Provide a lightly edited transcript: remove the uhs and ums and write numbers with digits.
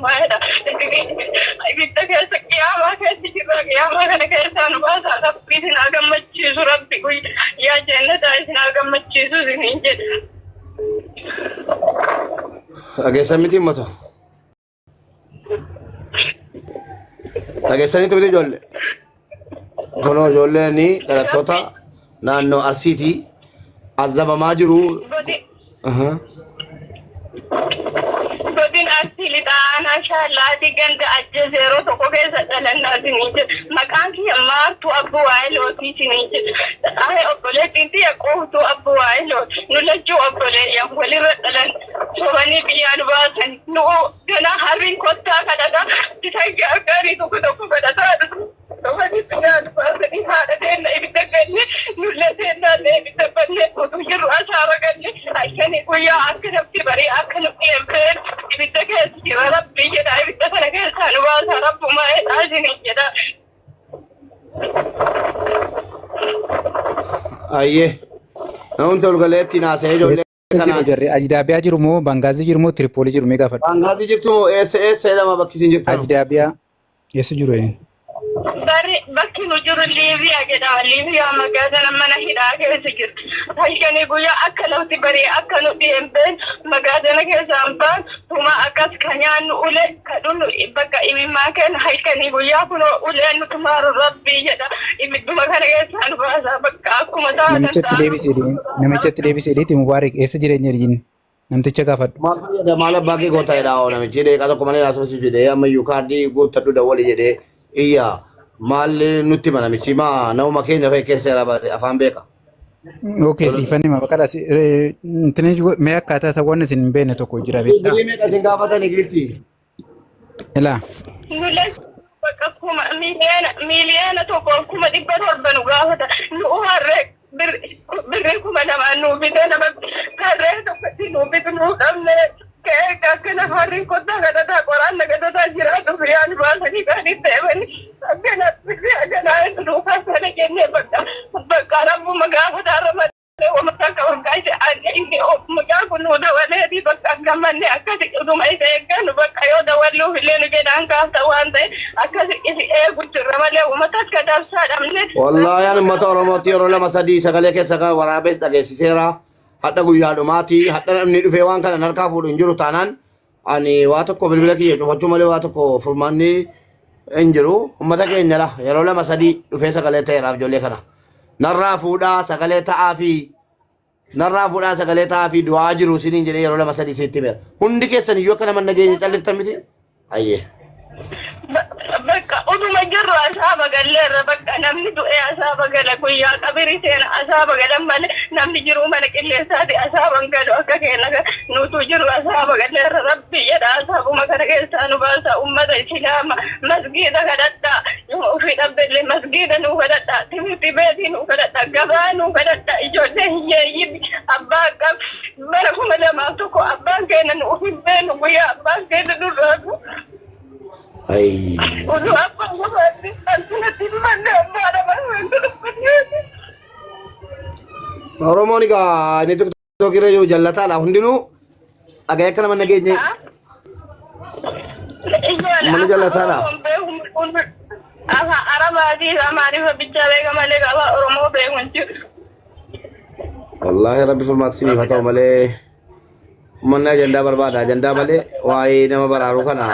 Rabbumaa jedha. Ibidda keessa qiyaamaa keessa jirra. Qiyaamaa kana keessaa nu baasaa. Rabbi isin haa gammachiisu. Rabbi guyyaa jeennataa isin haa gammachiisu isiniin jedha. Dhageessan miti ummata. Dhageessaniitu miti ijoollee. Kunoo ijoolleen dhalattoota naannoo Arsiitii azabamaa jiru. Aha. Godin Arsii Lixaa Aanaa Shaallaatii ganda Ajjee zeeroo tokko keessa dhalannaa isiniin jedha. Maqaan kiyya Maartuu Abbuu Waayilootii isiniin jedha. Ahe obboleettiin tiyya Quuftuu Abbuu Waayilooti. Nu lachuu obboleeyyan walirra dhalan sobanii biyyaa nu baasan. Nu ganaa harriin kottaa kadhataa bitan gaargaarii tokko tokko kadhataa dhufu. Sobanii biyyaa nu baasanii haadha teenna ibidda ganne nullee teennaallee ibidda banne utuu jirru asaaba ganne halkanii guyyaa akka nafti barii akka nu dhiyeeffeen ibidda keessa jira rabbii jedha ibidda kana keessaa nu baasaa rabbumaa jedhaa isiniin jedha. Ayyee. Namni tolgaleetti naasa'ee ijoollee Eessa jiru kanaan. jarri? Ajidaabiyaa jiru moo Bangaazii jiru moo Tiripoolii jiru mee gaafadhu. Bangaazii jirtu moo eessa eessa jedhama bakki isin jirtanu? Ajidaabiyaa eessa jiru een? Bari bakki nu jiru Liibiyaa jedhama. Liibiyaa magaazana mana hidhaa keessa jiru. Halkanii guyyaa akka lafti barii akka nu dhiyeeffeen magaazana keessaan baan tuma akkas ka nyaannu ulee ka dhunnu bakka imimmaan keenya halkanii guyyaa kunoo uleen nu tumaaru rabbii jedha. Ibidduma kana keessaa nu baasaa bakka akkuma taatan Namichatti taanu. deebisee deem. Namichatti deebisee deeti Mubaarik eessa jireenya jedhin namticha gaafadhu. Maal fayyada maal abbaa kee goota jedhaa oo namichi deeqaa tokko malee naasofsiisu jedhee ammayyuu kaardii guuttadhu dawwali jedhee iyya maal nutti hima namichi maa namuma keenya fa'i keessa jira bare afaan beeka. Okay, siifan hima bakka dhasi. Mee akkaataa isa wanni isin hin beekne tokko jira beektaa? Birrii meeqa isin gaafatanii giiftii? Ilaa. Nules bakka kuma miiliyoona miiliyoona tokkoof 700,000 nu gaafata. Nu harree birrii 2000 nuu bitee nama harree tokkotti nuu bitu nuu dhabne. Ka'ee akkana harreen kottaa kadhataa qoraan nagadataa jiraatu firiyaan baasanii qaanii deemanii akkana birrii akkanaa nuu kaffale jennee bakka bakka rabbuma gaafataarra malee wama takka bakka isa inni mucaan kun nuu dawaleeti bakka gammanne akkasi utuma isa eeggannu bakka yoo dawalluuf illee nu jedhaan kaafta waan ta'e akkasi isi eegu jirra malee wama takka dabsaa dhabne. Wallaahi ani uummata Oromootti yeroo lama sadii sagalee keessa kan waraabes dhageessiseera. Hadha guyyaa dhumaati. Hadha namni dhufee waan kana narkaa fuudhu hin jiru taanaan ani waa tokko bilbila kiyya cufachuu malee waa tokko furmaanni hin jiru. Uummata keenya la yeroo lama sadii dhufee sagalee ta'eeraaf ijoollee kana. Narraa fuudhaa sagalee ta'aa fi narraa fuudhaa sagalee ta'aa fi du'aa jiru isiniin jedhee yeroo lama sadii isinitti himeera. Hundi keessan iyyuu akka nama nageenya calliftan miti. Ayyee. Bakka utuma jirru asaaba galleerra bakka namni du'ee asaaba gala guyyaa qabiri seena asaaba galan malee namni jiruu mana qilleensaati asaaban galu akka keenya nutu jiru asaaba galleerra rabbi jedha asaabuma kana keessaa nu baasa ummata islaama masgiida kadhadha yoo ofii dhabdellee masgiida nuu kadhadha timirti beetii nuu kadhadha gabaa nuu kadhadha ijoollee hiyyeeyyii abbaa qab Bara 2001 abbaan keenya nu of hin beeknu guyyaa abbaan keenya nurraa du'u. Ayii. Utuu abbaan gabaatti akkanatti hin manne abbaa nama hin dubbanneeti. Oromoon egaa inni tiktookii irra jiru jallataadha hundinuu dhaga'ee akka nama nageenye Uummanni jallataadha. Afaan Arabaatii fi Amaariffa bichaa beeka malee afaan Oromoo beeku hin jiru. Wallaahi rabbi furmaata isiniif haa ta'u malee uummanni ajandaa barbaada. Ajandaa malee waa'ee nama baraaruu kana